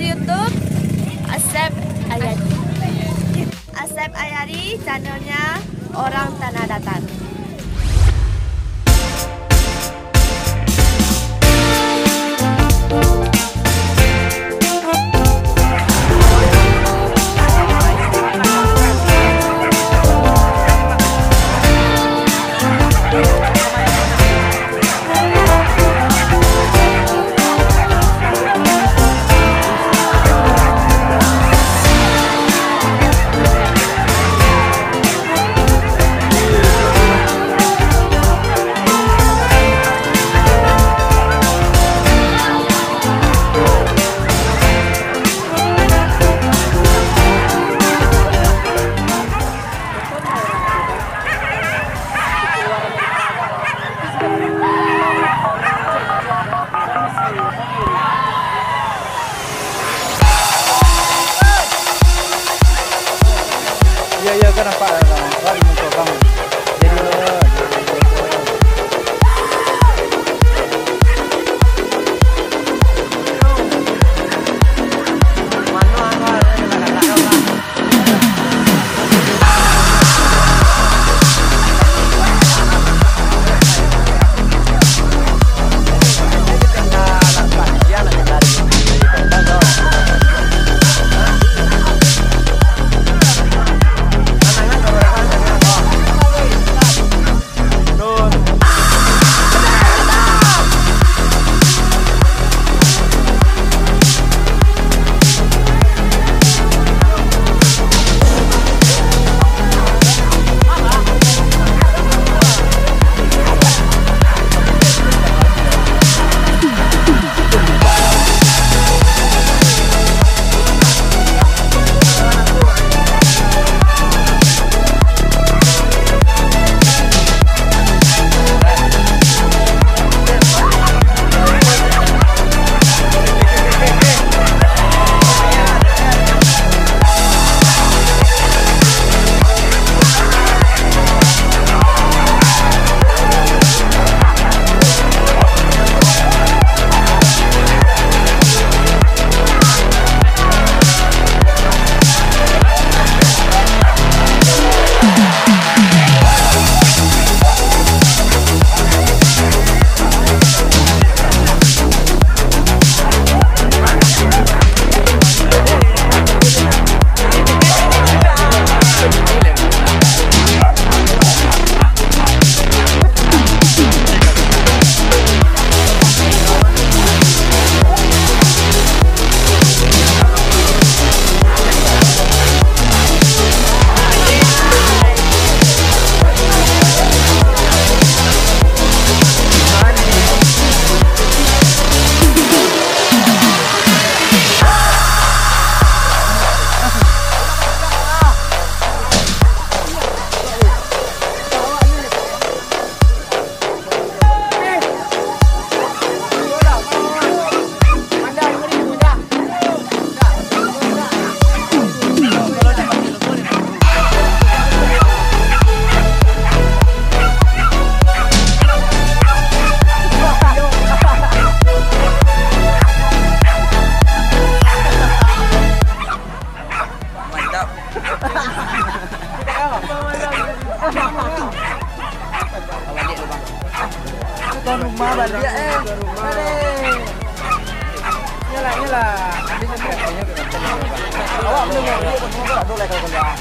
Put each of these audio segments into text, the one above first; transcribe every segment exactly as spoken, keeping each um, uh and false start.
YouTube Asep Ayari. Asep Ayari, channelnya orang Tanah Datar. Iya, iya, kan nampak, kan. Wah, di muka abang. Jadi, Mantap. Tuan rumah baliak, eh. Aduh. Iyolah, iyolah. Awak belum mau baliak, belum mau baliak. Aduh lah, kalau keluar.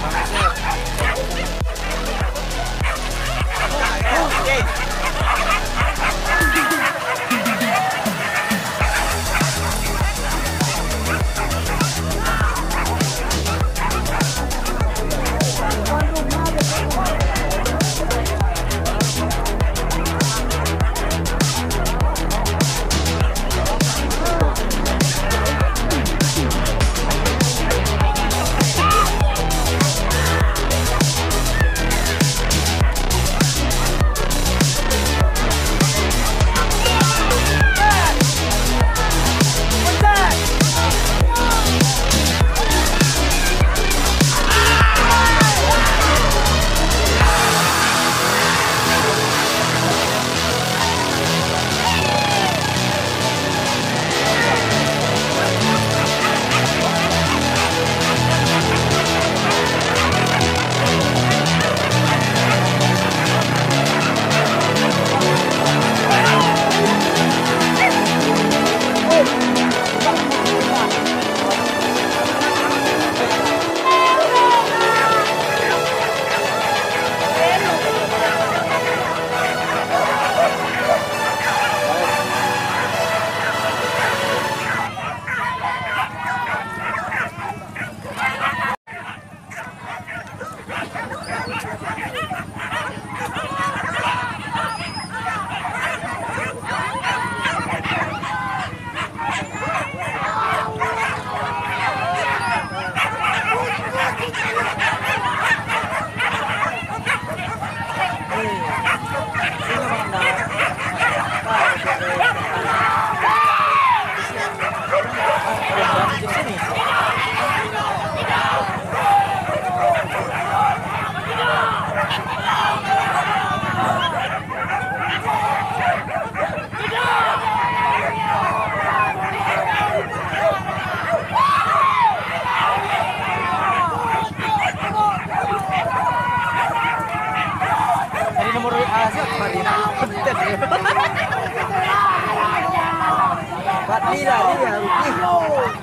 Fadli lari ya, rugi.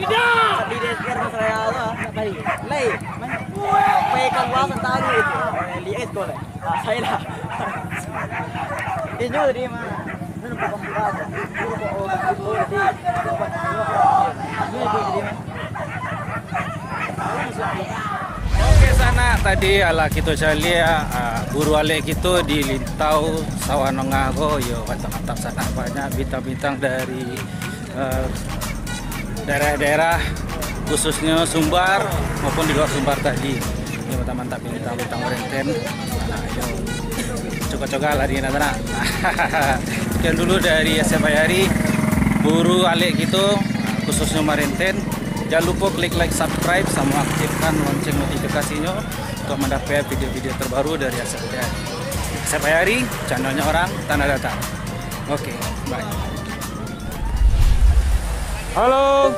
Fadli D S R masalah ya Allah. Lai. Pai kaluar santang itu. L D S ko lai. Ah, saya lah. Inyo tadi mah. Ini nampak kampung aja. Ini nampak orang itu tadi. Ini nampak. Ini itu tadi mah. Oke, sanak, tadi alah kito caliak, ah, guru alek kito di Lintau Sawah Nongah ko, yo, mantap-mantap sanak, banyak bintang-bintang dari, eh, daerah-daerah, khususnya Sumbar maupun di luar Sumbar tadi. Yo, mantap-mantap bintang-bintang Marinten. Nah, yo. Coba-coba lah di sana. Sekian dulu dari S F Ayari, guru alek kito, khususnya Marinten. Jangan lupa klik like, subscribe, sama aktifkan lonceng notifikasinyo untuk mendapatkan video-video terbaru dari S F Ayari. S F Ayari, channelnya orang Tanah Datar. Oke, bye. Halo.